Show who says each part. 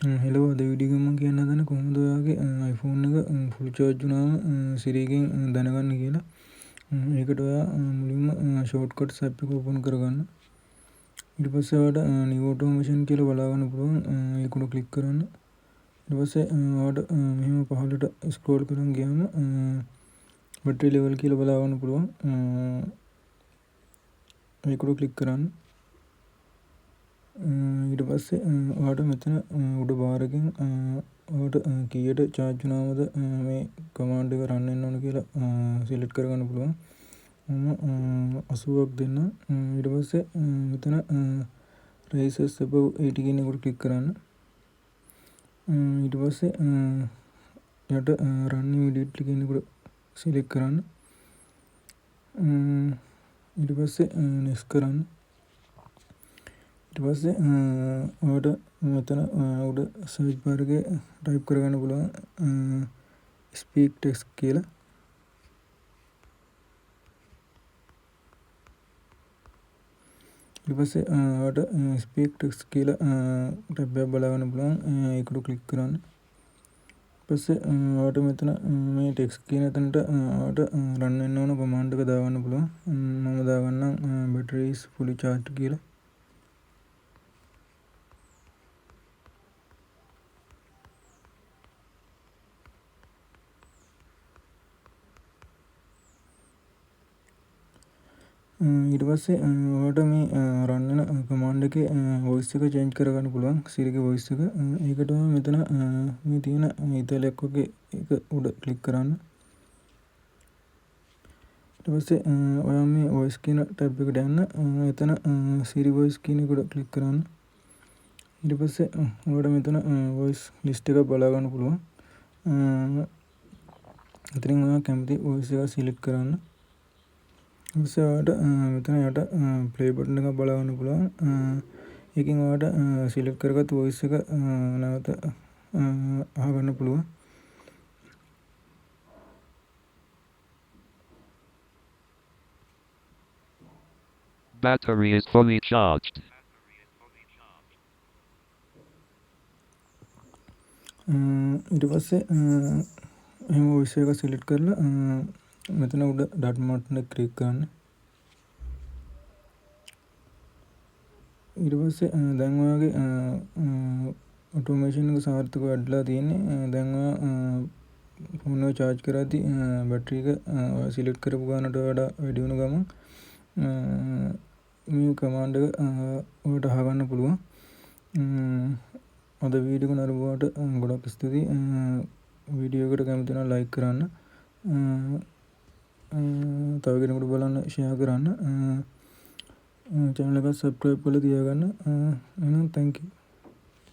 Speaker 1: Hello, අද video එකෙන් මම කියන්න හදන්නේ කොහොමද ඔයාගේ iPhone එක ෆුල් චාර්ජ් වුණාම Siri එකෙන් දැනගන්නේ කියලා. ඒකට ඔයා මුලින්ම ෂෝට්කට්ස් ඇප් එක ඕපන් කරගන්න. ඊට පස්සේ ඔයාට නිව් ඔටෝමේෂන් කියලා බලා ගන්න පුළුවන්. ඒක උඩ ක්ලික් කරන්න. ඊට පස්සේ ඔයාට මෙහෙම පහළට ස්ක්‍රෝල් කරන් ගියාම බැටරි ලෙවල් කියලා බලා ගන්න පුළුවන්. ඒක උඩ ක්ලික් කරන්න. ඊට පස්සේ ඔයාට මෙතන උඩ බාර් එකෙන් ඔයාට කීයට චාර්ජ් වුණාමද මේ කමාන්ඩ් එක රන් වෙන්න ඕන කියලා සිලෙක්ට් කරගන්න පුළුවන්. මම 80ක් දෙන්න. ඊට පස්සේ මෙතන rises above 80 කියන එකට ක්ලික් කරන්න. ඊට පස්සේ යට run immediately කියන එකට සිලෙක්ට් කරන්න. ඊට පස්සේ next කරන්න. ඊට පස්සේ ඔයාට මෙතන උඩ සර්ච් බාර් එකේ ටයිප් කරගන්න පුළුවන් ස්පීක් ටෙක්ස්ට් කියලා. ඊට පස්සේ ඔයාට ස්පීක් ටෙක්ස්ට් කියලා ටැබ් එකක් බලා ගන්න පුළුවන්. ඒකට ක්ලික් කරන්න. ඊට පස්සේ ඔයාට මෙතන මේ ටෙක්ස්ට් කියන තැනට ඔයාට රන් වෙන්න ඕන කමාන්ඩ් එක දාගන්න පුළුවන්. මම දාගන්නම් battery is fully charged කියලා. ඊට පස්සේ ඔයාට මේ රන් වෙන කමාන්ඩ් එකේ වොයිස් එක චේන්ජ් කරගන්න පුළුවන්, Siri ගේ වොයිස් එක. ඒකට ඔයා මෙතන මේ තියෙන ඉතලයක් වගේ එක උඩ ක්ලික් කරන්න. ඊට පස්සේ ඔයා මේ වොයිස් කියන ටැබ් එකට යන්න. එතන Siri voice කියන එක උඩ ක්ලික් කරන්න. ඊට පස්සේ ඔයාට මෙතන වොයිස් ලිස්ට් එකක් බලා ගන්න පුළුවන්. එතනින් ඔයා කැමති වොයිස් එක සිලෙක්ට් කරන්න. ඊට පස්සේ ඔයාට මෙතන යට ප්ලේ බටන් එකක් බලා ගන්න පුළුවන්. ඒකෙන් ඔයාට සිලෙක්ට් කරගත්තු වොයිස් එක නැවත අහගන්න පුළුවන්.
Speaker 2: Battery is fully charged.
Speaker 1: ඊට පස්සේ එහෙම වොයිස් එක සිලෙක්ට් කරලා මෙතන උඩ ඩොට් බටන් එක ක්ලික් කරන්න. ඊට පස්සේ දැන් ඔයාගේ ඔටෝමේෂන් එක සාර්ථකව වැඩිලා තියෙන්නේ. දැන් ඔයා ෆෝන් එක චාර්ජ් කරද්දි බැටරි එක ඔයා සිලෙක්ට් කරපු ගානට වඩා වැඩි වුණ ගමන් මේ කමාන්ඩ් එක ඔයාට අහගන්න පුළුවන්. අද වීඩියෝ එක නරඹුවාට ගොඩක් ස්තුතියි. වීඩියෝ එකට කැමති නම් ලයික් කරන්න. තව කෙනෙකුට බලන්න ෂෙයා කරන්න. චැනල් එක සබ්ස්ක්‍රයිබ් කරලා තියාගන්න. එහෙනම් thank you.